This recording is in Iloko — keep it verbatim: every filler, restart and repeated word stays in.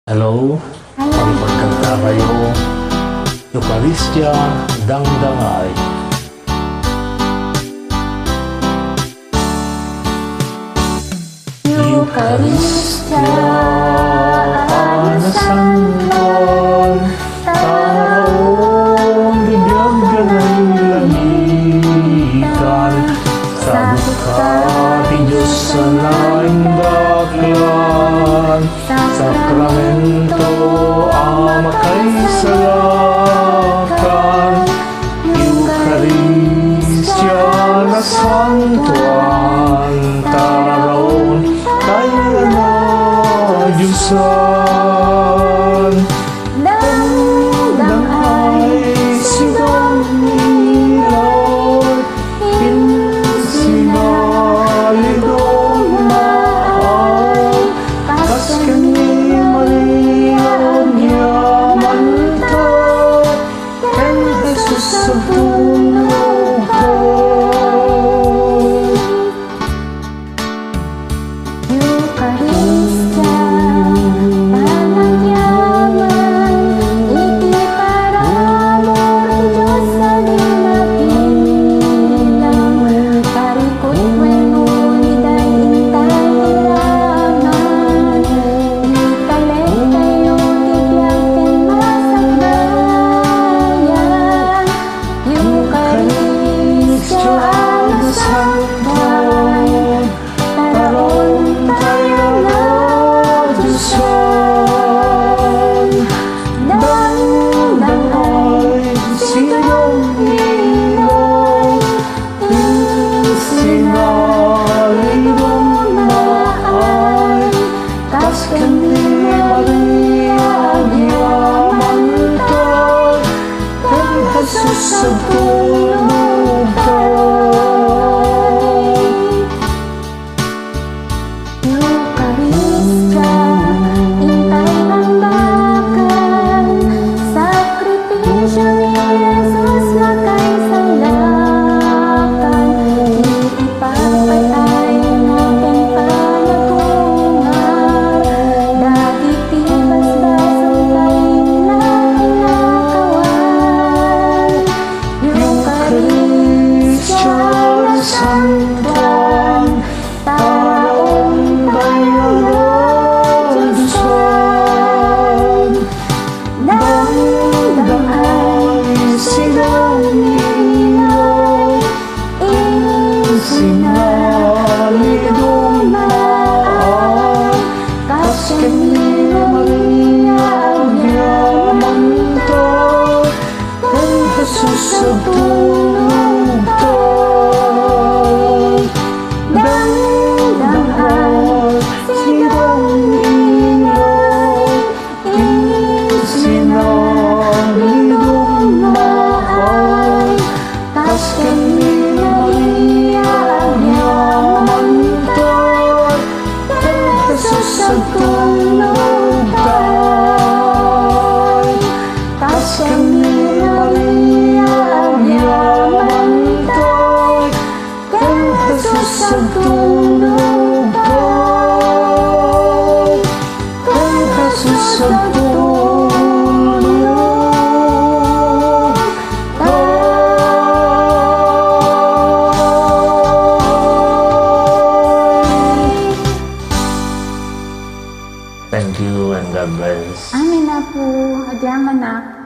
Hello? Hello. Pakipagkantakayo. Eukaristia, dangdangay. Eukaristia a nasantoan, taraon ti biag a nailangitan, sabut ka ti Dios a naindaklan, sakramento a makaisalakan, Eukaristia a nasantoan, taraon tayo na Diosan. Dangdangay sidong ilaw, insinalidong maay, kas ken ni Maria agyamanta, ken Jesus agtulnog. Eukaristia, panagyaman iti paramur ti Dios a di nabilang, parikut wenno ni Day intay ti laman, italektayo ti biag ken masakbayan. Eukaristia a nasantoan, taraon tayo na Diosan. Dangdangay sidong ilaw, insinalidong maay, kas ken ni Maria agyamanta, ken Jesus agtulnog. Eukaristia, intay ramdakan, sakripisio ni Jesus makaisalakan, iti pagpatayna ken panagungar, dagiti basbasol nga inakawan. Eukaristia a nasantoan, taraon tayo na Diosan. Dangdangay sidong ilaw, insinalidong maay, kas ken ni Maria agyamanta, ken Jesus agtulnog. Dangdangay sidong ilaw, insinalidong maay, kas ken ni Maria agyamanta, ken Jesus agtulnog. Kas ken ni Maria agyamanta, ken Jesus agtulnog. Ken Jesus agtulnog. Thank you and God bless. Amen, Apo. Agyamanak.